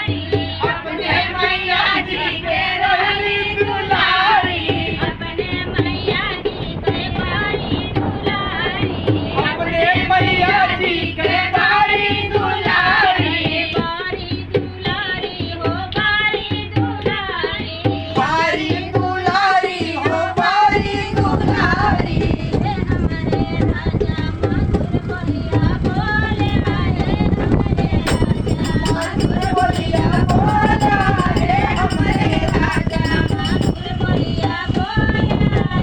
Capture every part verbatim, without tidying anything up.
अपने मैया जी के रहली दुलारी। अपने मैया जी के बारी दुलारी। अपने मैया जी के बारी दुलारी। बारी दुलारी हो बारी दुलारी। बारी दुलारी हो बारी दुलारी। हे हमरे राजा मधुर बोलिया बोले, हे हमरे राजा। मधुर बोलिया बोला, हे हमरे राजा। मधुर बोलिया बोला,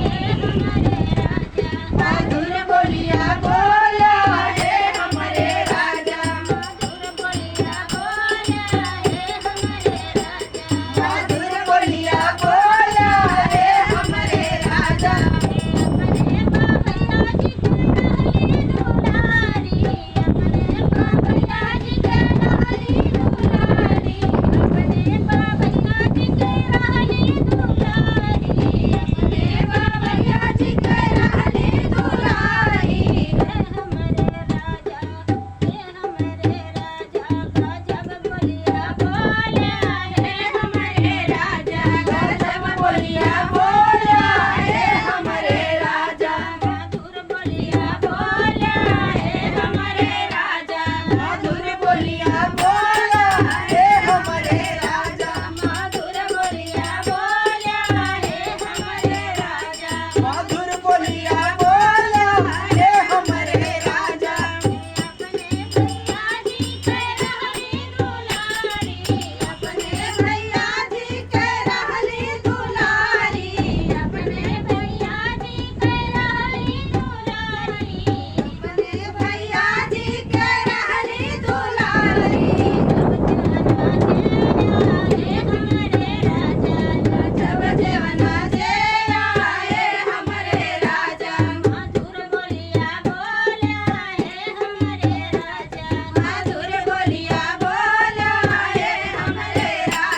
हे हमरे राजा। मधुर बोलिया बोला, हे हमरे राजा। मधुर बोलिया बोला, हे हमरे राजा। मधुर बोलिया बोला, हे हमरे राजा। अपने बाबा जी के रहली दुलारी, अपने बाबा जी के रहली दुलारी, अपने बाबा जी के रहली दुलारी, अपने बाबा जी के रहली दुलारी। हे हमरे राजा, हे हमरे राजा। गजब बोलिया बोला, हे हमरे राजा। गजब बोलिया बोला, हे हमरे राजा। मधुर बोलिया बोला, हे हमरे राजा। मधुर बोलिया बोला, हे हमरे राजा। मधुर बोलिया बोला, हे हमरे राजा। मधुर बोलिया बोला, हे हमरे राजा। अपने भैया जी के रहली दुलारी, अपने भैया जी के रहली दुलारी, अपने भैया जी के रहली दुलारी, अपने भैया जी के रहली दुलारी। जब जेवना जे आए हमरे राजा। मधुर बोलिया बोला हे हमरे राजा। मधुर बोलिया बोला हे हमरे राजा।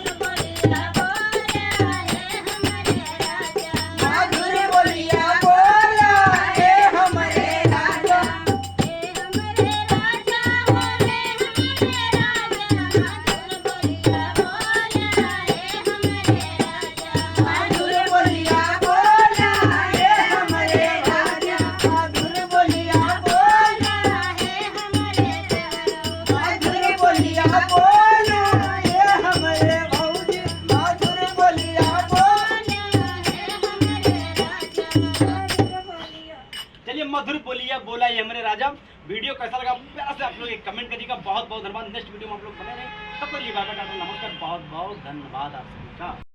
मधुर बोलिया बोला हे हमरे राजा। मधुर बोलिया बोला हे हमरे राजा। हे हमरे राजा हो, हे हमरे राजा। मधुर बोलिया बोला हे हमरे राजा। मधुर बोलिया बोला हे हमरे राजा। मधुर बोलिया बोला हे हमरे राजा। मधुर बोलिया बोला हे हमरे भौजी। मधुर बोलिया बोला हे हमरे राजा। चलिए, मधुर बोलिया बोला ये हमरे राजा। वीडियो कैसा लगा, प्यार से आप लोग एक कमेंट करिएगा। बहुत बहुत धन्यवाद। नेक्स्ट वीडियो में आप लोग बने रहें। तब तक के लिए बाय बाय, टाटा, नमस्कार। बहुत बहुत धन्यवाद आप सभी का।